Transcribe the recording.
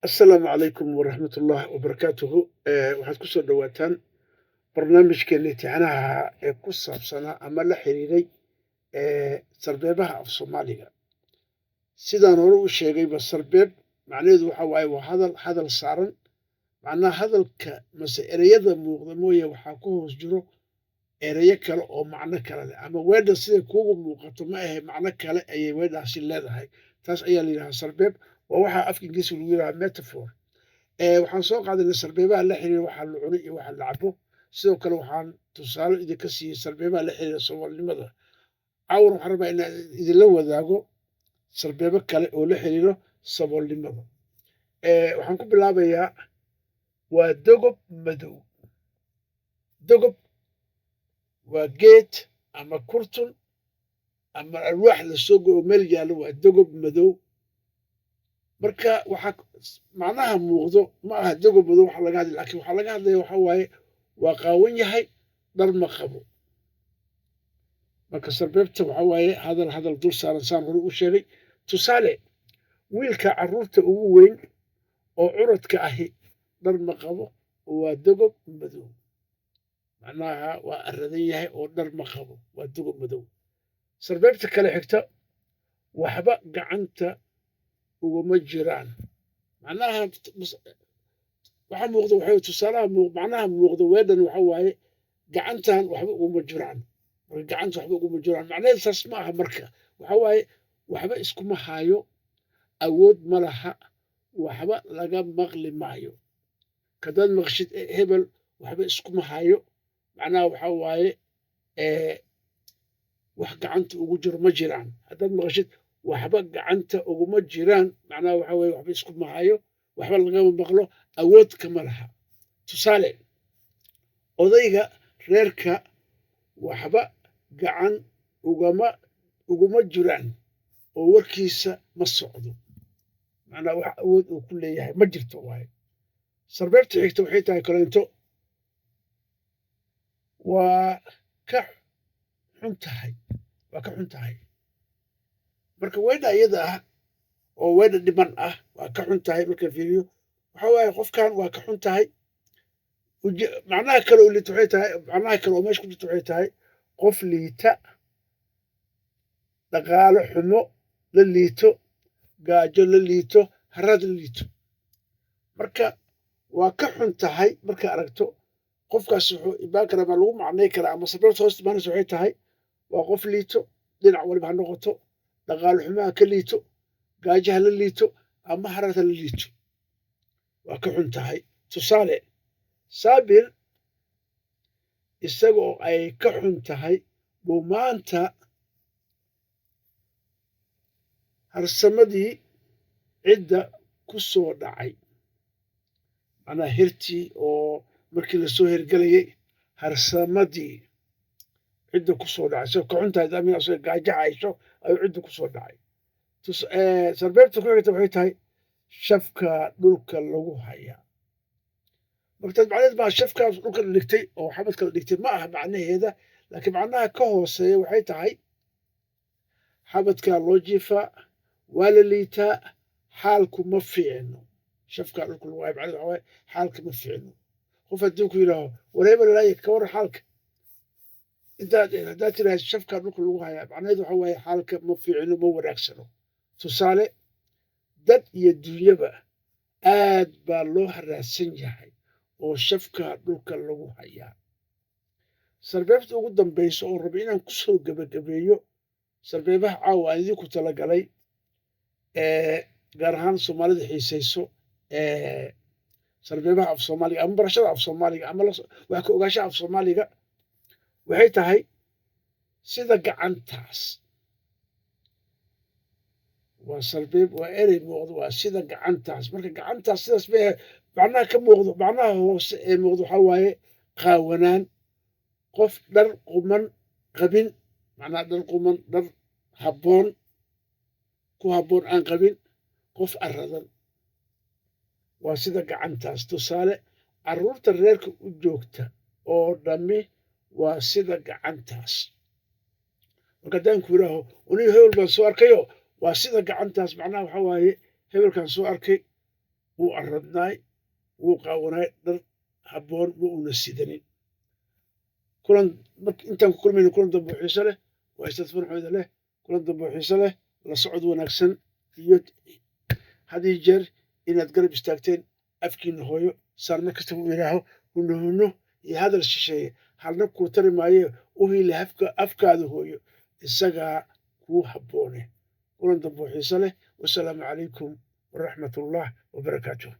Asalaamu calaykum waraxmatullah wabarakaatuhu. Waxaad ku soo dhowaataan barnaamijkeena imtixaanaha ee ku saabsanaa ama la xiriiray sarbeebaha af Soomaaliga. Sidaan hore u sheegayba, sarbeeb macnaheedu waxa waaye waa hadal hadal saaran. Macnaha hadalka mase ereyada muuqda mooye, waxaa ku hoos jiro ereyo kale oo macno kale leh, ama weedha siday kuugu muuqato ma ahe, macno kale ayay weedhaasi leedahay. Taas ayaa la yidhahaa sarbeeb. Waa waxaa afka Ingiriiska lagu yidhaha metaphor. Waxaan soo qaadanay sarbeebaha la xiriira waxa la cuno iyo waxa la cabo. Sidoo kale waxaan tusaale idinka siiyey sarbeebaha la xiriira soomaalinimada. Caawan waxaan rabaa inaan idinla wadaago sarbeebo kale oo la xiriiro saboolnimada. Waxaan ku bilaabayaa "waa dogob madow". Dogob waa geed ama kurtun ama alwaax la soo go'o meel yaallo, waa dogob madow. Marka waxaa macnaha muuqdo ma aha dogob madow waxa laga hadlaya, lakin waxaa laga hadlaya waxa waaye waa qaawan yahay, dhar ma qabo. Marka sarbeebta waxa waaye hadal hadal dul saaran, saan hore u sheegay. Tusaale, wiilka carruurta ugu weyn oo curadka ahi dhar ma qabo, waa dogob madow. Macnaha waa aradan yahay oo dhar ma qabo, waa dogob madow. Sarbeebta kale xigta: "Waxba gacanta uguma jiraan". Macnaha waxa muuqda waxay tusaalaha macnaha muuqda weedhan waxa waaye gacantan waxba uguma jiraan. Marka gacanta waxba uguma jiraan macnaheedu saas ma aha. Marka waxa waaye waxba iskuma hayo, awood ma laha, waxba laga maqli maayo. Kadaad maqshid hebel waxba iskuma hayo, macnaha waxa waaye wax gacanta ugu jiro ma jiraan. Haddaad maqashid waxba gacanta uguma jiraan, macnaha waxa weye waxba iskuma hayo, waxba lagama maqlo, awood kama laha. Tusaale, odayga reerka waxba gacan uguma jiraan oo warkiisa ma socdo. Macnaha wax awood uu ku leeyahay ma jirto waaye. Sarbeebta xigta waxay tahay kaleento: "Waa ka xun tahay". Waa ka xun tahay. Marka weedha iyada ah oo weedha dhiman ah, "waa ka xun tahay", marka fiiriyo waxa waaye qofkan waa ka xun tahay. Macnaha kale oo liita waxay tahay, macnaha kale oo meesha ku jirta waxay tahay qof liita, dhaqaale xumo la liito, gaajo la liito, haraad la liito. Marka "waa ka xun tahay" marka aragto, qofkaas wuxuu imaan karaa ma lagu macnay karaa ama sababta hoos imaanaysa waxay tahay waa qof liito, dhinac waliba ha noqoto, dhaqaale xumaha ka liito, gaajo ha la liito ama haraad ha la liito. Waa ka xun tahay. Tusaale, Saabir isaga oo ay ka xun tahay buu maanta harsamadii cidda ku soo dhacay. Macnaha hirtii oo markii lasoo hirgelayay harsamadii cidda ku soo dhacay, isagoo ka xun tahay, asagoo gaajo hayso ayuu cidda ku soo dhacay. Sarbeebta ku xigta waxay tahay "shafka dhulka lagu hayaa". Marka macnaheed maa shafkaas dhulka la dhigtay oo xabadka la dhigtay ma aha macnaheeda, laakiin macnaha ka hooseeya waxay tahay xabadkaa loo jiifaa, waa la liitaa, xaalku ma fiicno. Shafkaa dhulka lagu hayo macnaheed waxa waaye xaalka ma fiicno. Qof haddii ku yidhaaho, "War hebel laaya, ka warran xaalka?" Intaad haddaad tiraahdo "shafkaa dhulka lagu hayaa", macnaheedu waxa waaye xaalka ma fiicno, ma wanaagsano. Tusaale, dad iyo dunyaba aad baa loo haraadsan yahay oo shafkaa dhulka lagu hayaa. Sarbeebta ugu dambaysa oo raba inaan ku soo gebagabeeyo sarbeebaha caawa aan idinku talagalay, gaar ahaan Soomaalida xiisayso sarbeebaha af Soomaaliga ama barashada af Soomaaliga ama wax ka ogaanshaha af Soomaaliga, waxay tahay "sida gacantaas". Waa sarbeeb, waa erey muuqdo, waa "sida gacantaas". Marka gacantaas sidaas ma macnaha ka muuqdo, macnaha hoose ee muuqdo waxaa waaye qaawanaan, qof dhar quman qabin, macnaha dhar quman, dhar habboon ku habboon aan qabin, qof aradan, waa sida gacantaas. Tusaale, carruurta reerka u joogta oo dhammi waa sida gacantaas. Marka haddaan ku yidhaaho, "Uniga hebel baan soo arkayo, waa sida gacantaas", macnaha waxaa waaye hebelkaan soo arkay Wuu arradnaay, wuu qaawanaay, dhar habboon ma uuna sidanin. Kulan intaan ku kulmayna kulan dambe oo xiiso leh, waa Ustaad Farxooda leh. Kulan dambe oo xiiso leh, la socod wanaagsan iyo had iyo jeer inaad garab istaagteen afkiina hooyo. Saan mar kastaba u yidhaaho, "Huno huno iyo hadal shisheeye halna kuu tari maaye, u hiili afkaada hooyo, isagaa kuu habboone." Kulan dambe oo xiiso leh, wasalaamu calaykum waraxmatullah wabarakaatuh.